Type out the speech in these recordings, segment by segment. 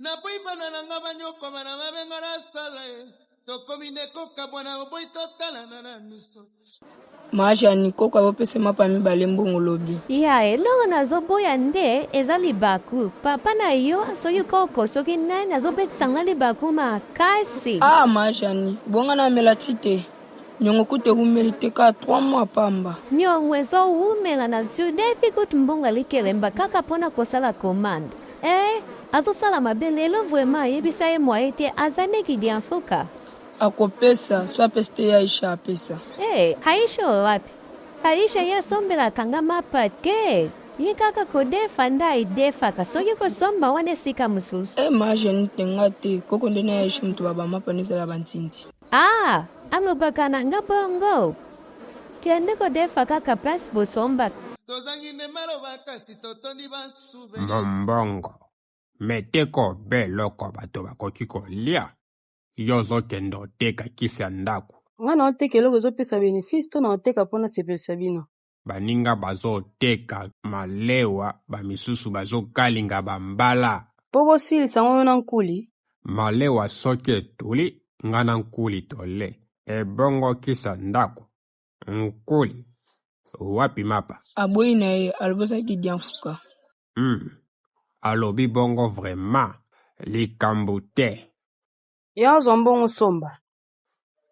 Naboyi bana na nga banyokwama na mabe nga nasala ye tokomi nde kokabwana oboyi totalana na miso. Ma Jeanne, koko abopesa mapa mibale mbongo lobi. Ya eloko nazoboya nde eza libaku papa na yo soki koko soki nani azobetisa nga libaku makasi. Ah ma Jeanne, bonga na mela ti te. Niongo kutu ewumeli te kaka 3 mois pamba. Niongo ezowumela na defi kutu mbongo ya likelemba kaka pona kosala commande eh azosala mabe lelo vraiment yebisa ye moyen te aza nde kidianfuka. Akopesa soki apesi te ye Aisha apesa. Eh Aisha oyo wapi? Aisha ye asombelaka nga mapa te ye kaka kodefa nde ayidefaka soki kosomba wana esika mosusu. Eh ma jeune te nga te koko nde na Aisha mutu ba ba mapa nde ezala ba nzinzi. Ah alobaka na nga bongo? Kende kodefa kaka place bosombaka. Tozangi nde maloba kasi totondi basube. Mombongo mais teka obe eloko bato bakoki kolia yo ozokende oteka kisi ya ndako. Nga naoteka eloko ezopesa benefice to naoteka po nasepelisa bino? Baninga bazoteka malewa ba misusu bazokalinga ba mbala. Po bosilisa ngo yo na nkuli? Malewa soki etuli nga na nkuli tole ebongo kisi ya ndako nkuli wapi mapa? Aboyi na ye alobi oza kidianfuka. Hum alobi bongo vraiment likambu te. Ya ozwa mbongo somba.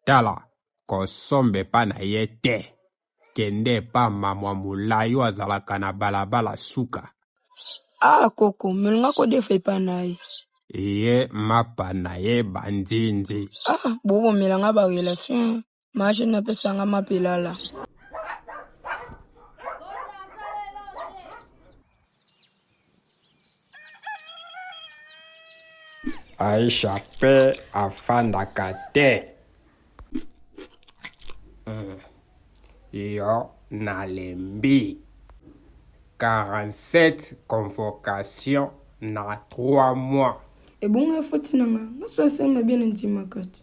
Tala kosomba epa na ye te kende epa mamwa mulayi oyo azalaka na balabala suka. Ah koko mais olinga kodefa epa na ye. Ye mapa na ye ba nzinzi. Ah bobomela nga ba relation hein. Ma jeune apesa nga mapa elala. Aisha pe afandaka te. Yo nalembi. 47 convocation na 3 mois. Ebongo ya foti na nga, nga soki asali mabe na ndimaka te.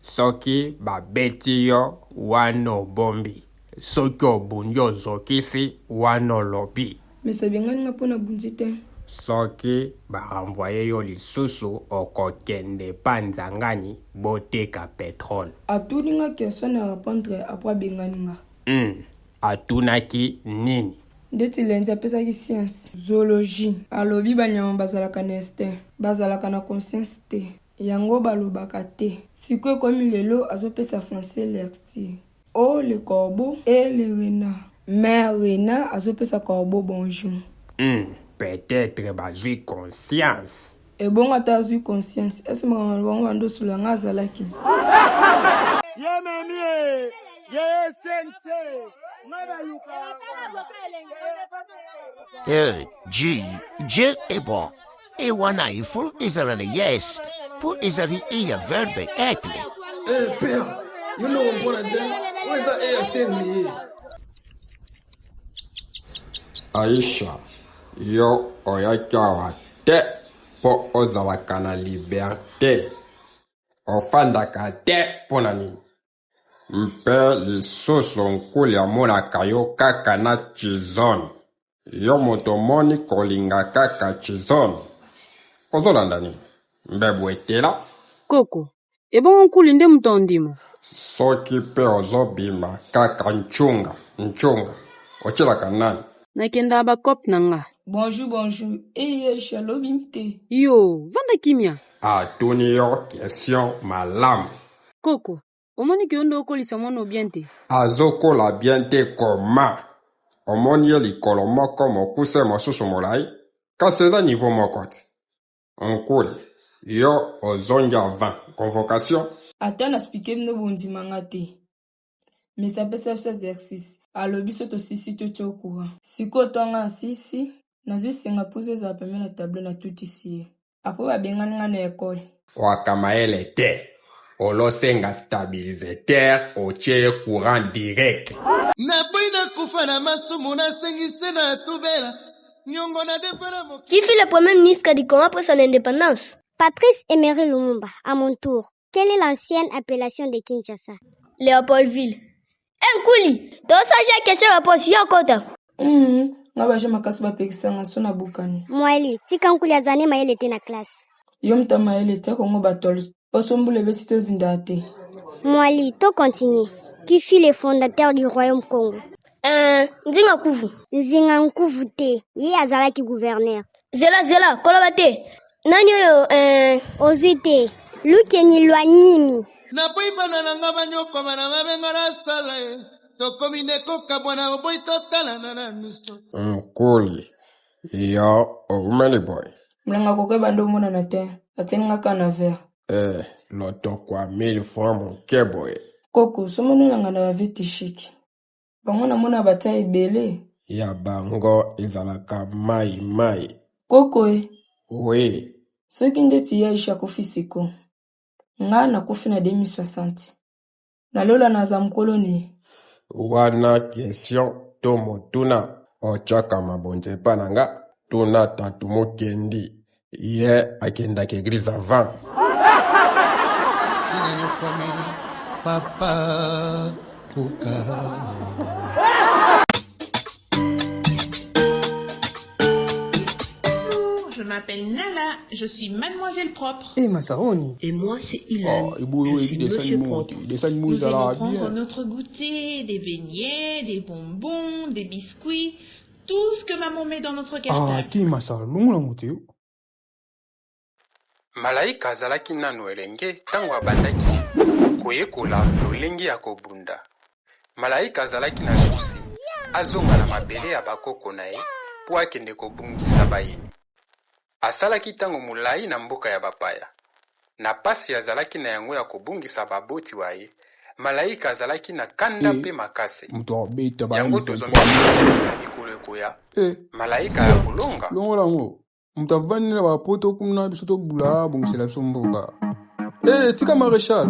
Soki babeti yo wana obombi, soki obundi ozokisi wana olobi. Mais abengani nga po na bundi te. Soki ba renvoyer yo lisusu okokende epa Nzangani boteka petrole. Atuni nga question na repondre apres abengani nga. Hum atunaki nini? Ndeti lundi apesaki science, zoologie, alobi ba nyama bazalaka na instinct, bazalaka na conscience te. Yango balobaka te. Sikoyo ekomi lelo azopesa français lecture. Oh le corbeau et le renard. Mais renard azopesa corbeau bonjour. Hum peut-etre bazui conscience. Ebongo ata azui conscience est ce makambo aloba ngo banda osolola nga azalaki? Ye memi ye SNC nga baluka. E, G, Dieu est bon. E wana il faut ezala na yes po ezali e ya verbe etre. Eh père, yo nde okomprendre te oyo eza e ya chaîne ye. Aisha, yo oyaki awa te mpo ozalaka na liberte. Ofandaka te mpo na nini? Mpe lisusu Nkuli amonaka yo kaka na Chizone. Yo moto omoni kolinga kaka Chizone. Ozolanda nini? Mbebu etela. Koko, ebongo Nkuli nde moto ondima? Soki mpe ozobima kaka ntshunga ntshunga, otyelaka nani? Nakendaka ba coop na nga. Bonjour bonjour, eh Aisha lobi te. Yo, vanda kimia. Atuni yo question malamu. Koko, omoni ke yo nde okolisa mwana oyo bien te? Azokola bien te comment? Omoni ye likolo moko mokuse mosusu molayi? Kasi eza niveau moko te. Nkuli, yo ozongi avant convocation? Ata na explique bino bondima nga te. Mais apesa biso exercice. Alobi so tosisi totia au courant. Sikoyo to nga nasisi, nazwi singa mpo ezala pembeni na tableau natutisi ye. Apres babengani nga na ecole. Oaka mayele te. Olosenga stabilisateur otie ye courant direct. Naboyi nakufa na masumu nasengi se na tubela niongo na defa na mokili. Qui fut le premier ministre du Congo après son indépendance? Patrice Emery Lumumba, à mon tour. Quelle est l'ancienne appellation de Kinshasa? Léopoldville. Eh, Nkuli, tosaja question réponse yo kota. Nga baje makasi bapekisa nga so nabukani. Mwali, tika Nkuli azane mayele te na classe. Yo moto ya mayele tia kongo batol poso mbula ebeti tozindaa te. Mwali, to continue. Qui fut le fondateur du royaume Congo? Euh, Nzinga Nkuvu. Nzinga Nkuvu te, ye azalaki gouverneur. Zela zela, koloba te. Nani oyo euh... Ozwi te. Lukeni lwa Nimi. Naboyi bana na nga banyokoma na mabenga nasala ye tokomi nde kokabwana oboyi totalana na miso. Nkuli, yo owumeli boye? Mulanga koko ebanda omonana te, atieli nga kaka na verre. Eh, lotokwa 1000 francs moke boye. Koko, somba nde na nganda ba vite chic. Bango namona batia ebele. Ya bango ezalaka mayi mayi. Koko e. Oui. Soki ndeti ye Aisha akufi siko. Nga nakufi na 2060. Na lola naza mukolo ne. Wana question to motuna? Otiaka mabonza epa na nga? Tuna tatu mukendi ye akendaka eglise avant. Tina nyokwami papa kuka. Bonjour, je m'appelle Nala, je suis mademoiselle propre. Eh Masaroni. Et moi, c'est Ilan. Oh, eboyo Je oyebi suis dessin monsieur animé propre. te. Dessin animé Nous allons ezalaka prendre bien. notre goûter, des beignets, des bonbons, des biscuits, tout ce que maman met dans notre Ah, cartable. te Masaro, longola yango te. Malaika azalaki nanu elenge ntango abandaki koyekola lolenge ya kobunda. Malaika azalaki na susi azonga na mabele ya bakoko na ye mpo akende kobundisa bayini. Asalaki ntango molai na mboka ya bapaya. Na pasi azalaki na yango ya kobungisa baboti wa ye, Malaika azalaki na kanda Eh, mpe makasi. moto akobeta ba Yango M23 tozomikisa na mikolo ekoya, Eh, Malaika sia, akolonga. longola yango. Moto avandi na bapoto kuna biso tobula abongisela biso mboka. Eh, tika maréchal.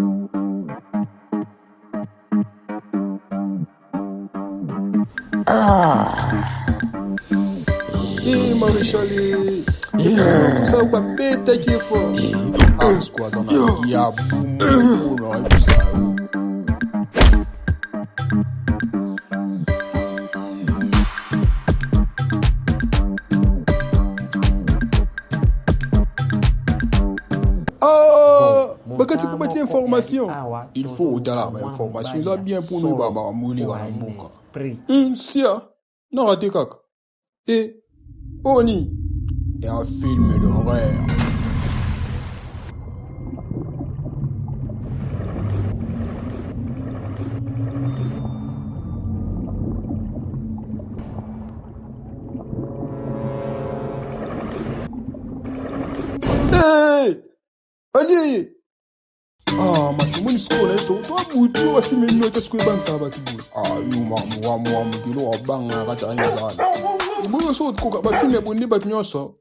Ah! Eh, maréchal eh. Kosala babetaki ye fort. Ah, sikoyo aza na diabu moko na yebisa yo. Ah, bakati mpo batia information il faut otala ba information eza bien mpona oyeba makambo eleka na mboka sia na rate kaka e boni ya film d'horreur. Hey! Alie! Ah, masimoni sikoyo na ye soko to butu oyo basimeli no ete sikoyo ebangisaka bato boye. Ah, yo makambo wa mwa moto eloko abanga na kati ya nzala. Eboyo so okoka bafilme ya boye nde bato nyonso.